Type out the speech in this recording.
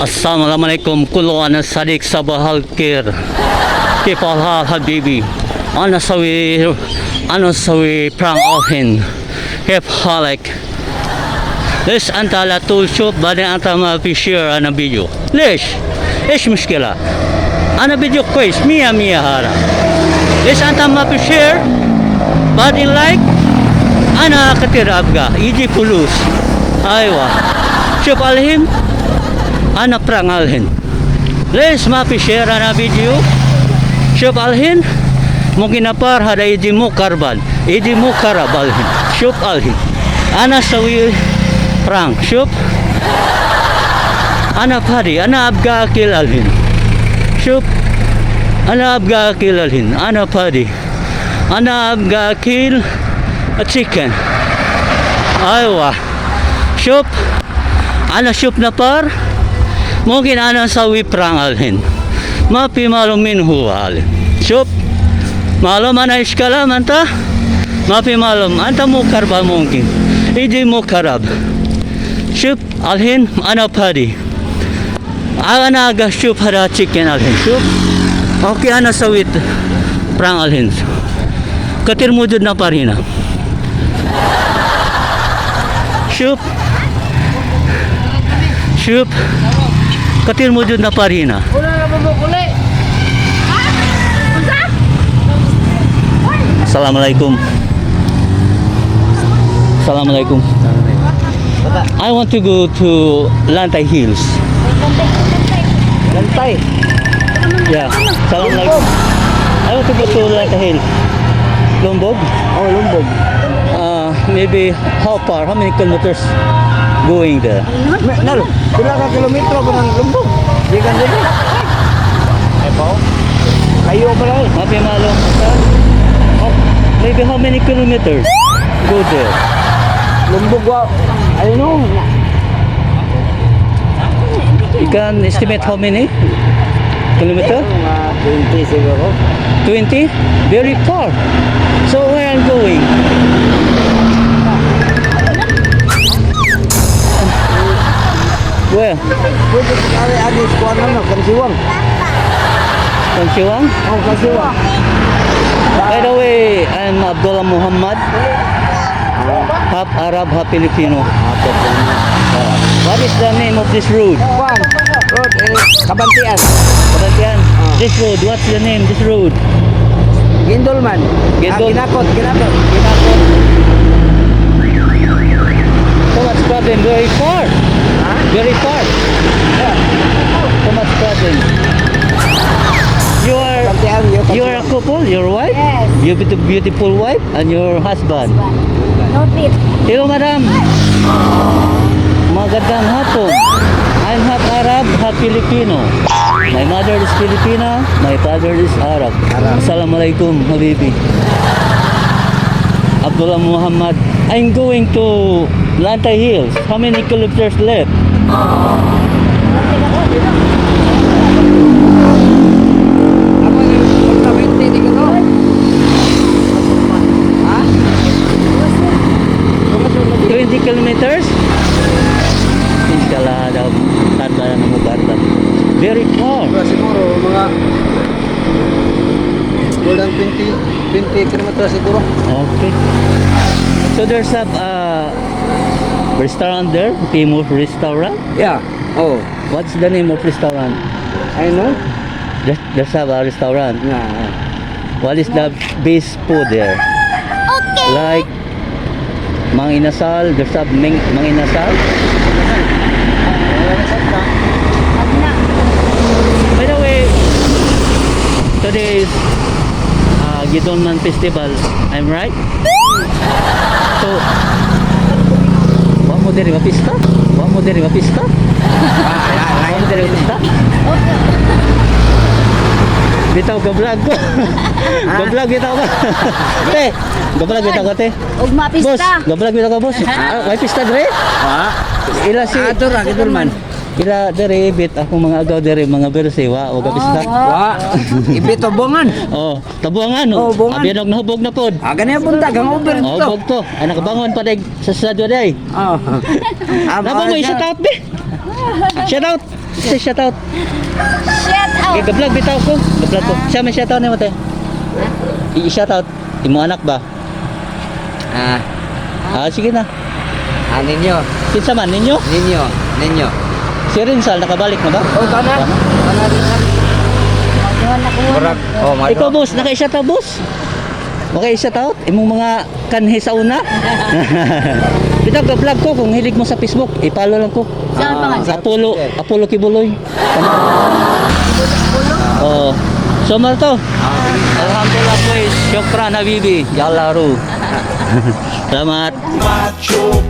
السلام عليكم كله أنا صديق صباح الخير كيف الحال حبيبي أنا سوي prank الحين كيف حالك ليش أنت على طول شوف بعدين أنت ما في share أنا فيديو ليش إيش مشكلة أنا فيديو كويس مية مية هذا ليش أنت ما في share بعدين like أنا كثير أبغى يجي فلوس أيوة شوف الحين أنا prank الحين ليش ما في share أنا فيديو شوف الحين ممكن نفر هذا يجي مو خربان يجي مو خراب الحين شوف الحين أنا سوي prank شوف أنا فاضي أنا أبغى أكل الحين شوف أنا أبغى أكل الحين أنا فاضي أنا أبغى أكل chicken أيوة شوف أنا شوف نفر ممكن أنا أسوي prank الحين ما في معلوم مين هو الحين شوف معلوم أنا إيش كلام أنت ما في معلوم أنت مو خربان ممكن يجي مو خراب شوف الحين أنا فاضي أنا أبغى أشوف هذا chicken الحين شوف okay أنا سويت prank الحين كثير موجود نفر هنا شوف شوف كثير موجود نفر هنا. Wala na mo kuli. Assalamualaikum. Assalamualaikum. I want to go to Lantay Hills. Lantay. Yeah. Assalamualaikum. I want to go to Lantay Hills. Lombok? Oh, Lumbog. Maybe how far? How many kilometers going there? Nalo, pila ka kilometro ba ng Lumbog? Di kan dito. Ay po. Kayo pala eh. ما في معلوم. Oh, maybe how many kilometers go there? Lumbog wa. I don't know. You can estimate how many kilometer? Mga 20 siguro. 20? Very far. So where I'm going? Where? Pwede ka kari agi sa kuwan na, Kansiwang. Kansiwang? Oh, Kansiwang. By the way, I'm Abdullah Muhammad. Half Arab, half Filipino. What is the name of this road? Kuwan. Road eh, Kabantian. Kabantian. This road, what's the name this road? Gindolman. Gindol. Ah, Ginakot, Ginakot. Ginakot. So much problem, very far. Ha? Very far. Yeah. So much problem. You are Kabantian, yo. you are a couple, your wife? Yes. You beautiful, beautiful wife and your husband. No trip. Hello, madam. Magandang hapon. I'm half Arab, half Filipino. My mother is Filipina, my father is Arab. Arab. Assalamualaikum, habibi. Abdullah Muhammad. I'm going to Lantay Hills. How many kilometers left? Ako yung punta 20 di ko to. Ha? 20 kilometers? Inshallah daw tarda na mo barban. Very far. Siguro mga more than 20 kilometers siguro. Okay. So there's a restaurant there, famous restaurant. Yeah. Oh, What's the name of restaurant? I know. There's a restaurant. Yeah. What is the best food there? Okay. Like Mang Inasal, there's a Mang Inasal. Wag na. By the way, today is Guindulman Festival. I'm right? So, wa mo diri mapista? Wa mo diri mapista? Ah, Wa mo diri mapista? Okay. Bitaw ka vlog ko. Ga-vlog bitaw ka. Te, ga-vlog bitaw ka te. Og Boss, mapista. ga-vlog bitaw ka boss. Ah, may pista dre? Ha? Ila si Ato ra Guindulman. ila dere ibit akong mga agaw dere mga berse wa wa ga pista. Wa. Ibito bongan. Oh, tabuangan. Oh, buangan. Abi nog nahubog na pod. Ah, ganyan punta gang over Oh, dito. bog to. Ay nakabangon pa dag sa sadyo day. Oh. Nabo mo shout out be. Shout out. Say shout out. Shout out. Okay, ga-vlog bitaw ko. Ga-vlog ko. Siya may shout out nimo, te. I-shout out imo anak ba? Ah, Ah, sige na. ah, ninyo. Kinsa man ninyo? Ninyo. Ninyo. Si Rinzal nakabalik na ba? Oh, tana. Tana din na. Magduha na ko. Murag. Oh, mga Ikaw, boss, naka-shout out, boss. Maka-shout out imong mga kanhi sa una. Bitaw ga-vlog ko kung hilig mo sa Facebook, i-follow lang ko. Saan pa nga? Apollo, Apollo Kibuloy. Oh. So marto. Alhamdulillah boys. Syukran habibi. Yalla ru. Salamat. Macho.